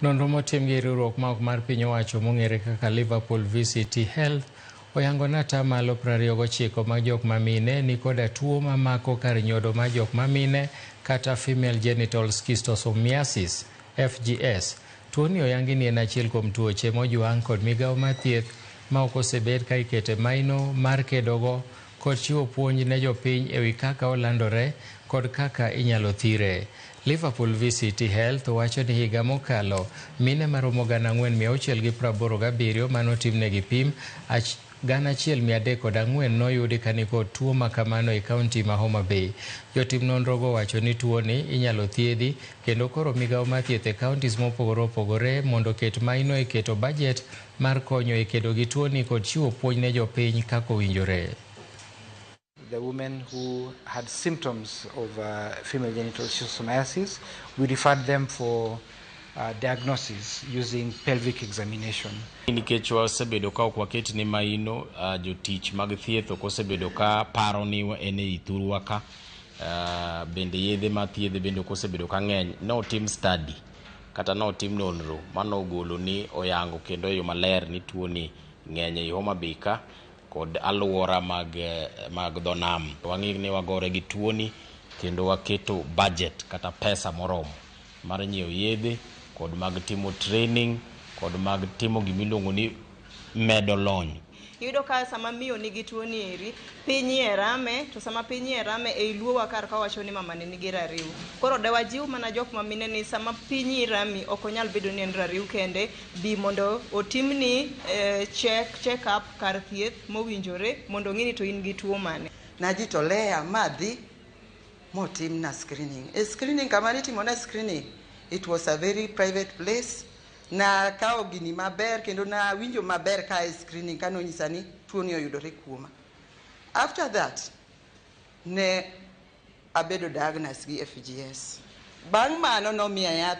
Nonro motim gi riwruok ma ok mar piny owacho mong'ere kaka Liverpool VCT Health oyango ni atamalo 29 mag jok mamine ni koda tuo mamako kar nyodo mar jok mamine kata Female Genital Schistosomiasis FGS. Tuoni oyangi ni en achiel kuom tuoche mojwang' kod migawo mar thieth ma ok osebed ka ikete maino mar kedogo kod chiwo puonj ne jopiny ewi kaka olandore kod kaka inyalo thire. Liverpool VCT Health wacho ni higa mokalo mine maromo 4687 manotimnegi pim 1304 noyudi kanikod tuo makamano e kaunti ma Homa Bay. Jotim nonro go wacho ni tuoni inyalo thiedhi kendo koro migawo mar thieth e counties mopogore opogore mondo oket maino e keto bajet mar konyo e kedo gi tuoni kod chiwo puonj ne jopiny kaka owinjore. The women who had symptoms of female genital schistosomiasis, we referred them for diagnosis using pelvic examination. Nikech wasebedo ka ok waket ne maino, jotich mag thieth ok osebedo ka paro ni en ei thurwa ka, bende yedhe mathiedhe bende ok osebedo ka ng'eny. Notim study kata notim nonro manogolo ni oyango kendo e yo maler ni tuoni ng'eny ei Homa Bay ka kod aluora mag dho nam. Wang'i ni wagore gi tuoni kendo waketo budget kata pesa moromo mar nyiewo yedhe kod mag timo training kod mag timo gimiluongo ni medo lony. Iyudo ka sama miyo nigi tuo ni eri, piny iye rame, to sama piny iye rame ei luowa kar ka wacho ni mamani nigi rariw. Koro de wajiw mana jok ma mine ni sama piny iyi rami ok onyal bedo ni en rariw kende, bi mondo otimni check up kar thieth mowinjore mondo ong'i ni to in gi tuo mane. Najitolea madhi motimna screening. E screening kama nitimona screening, it was a very private place. Nakawo gini maber kendo nawinjo maber ka e screening kanonyisa ni tuoni oyudore kuoma. After that, ne abedo diagnosed gi FGS. Bang' mano nomiya yath.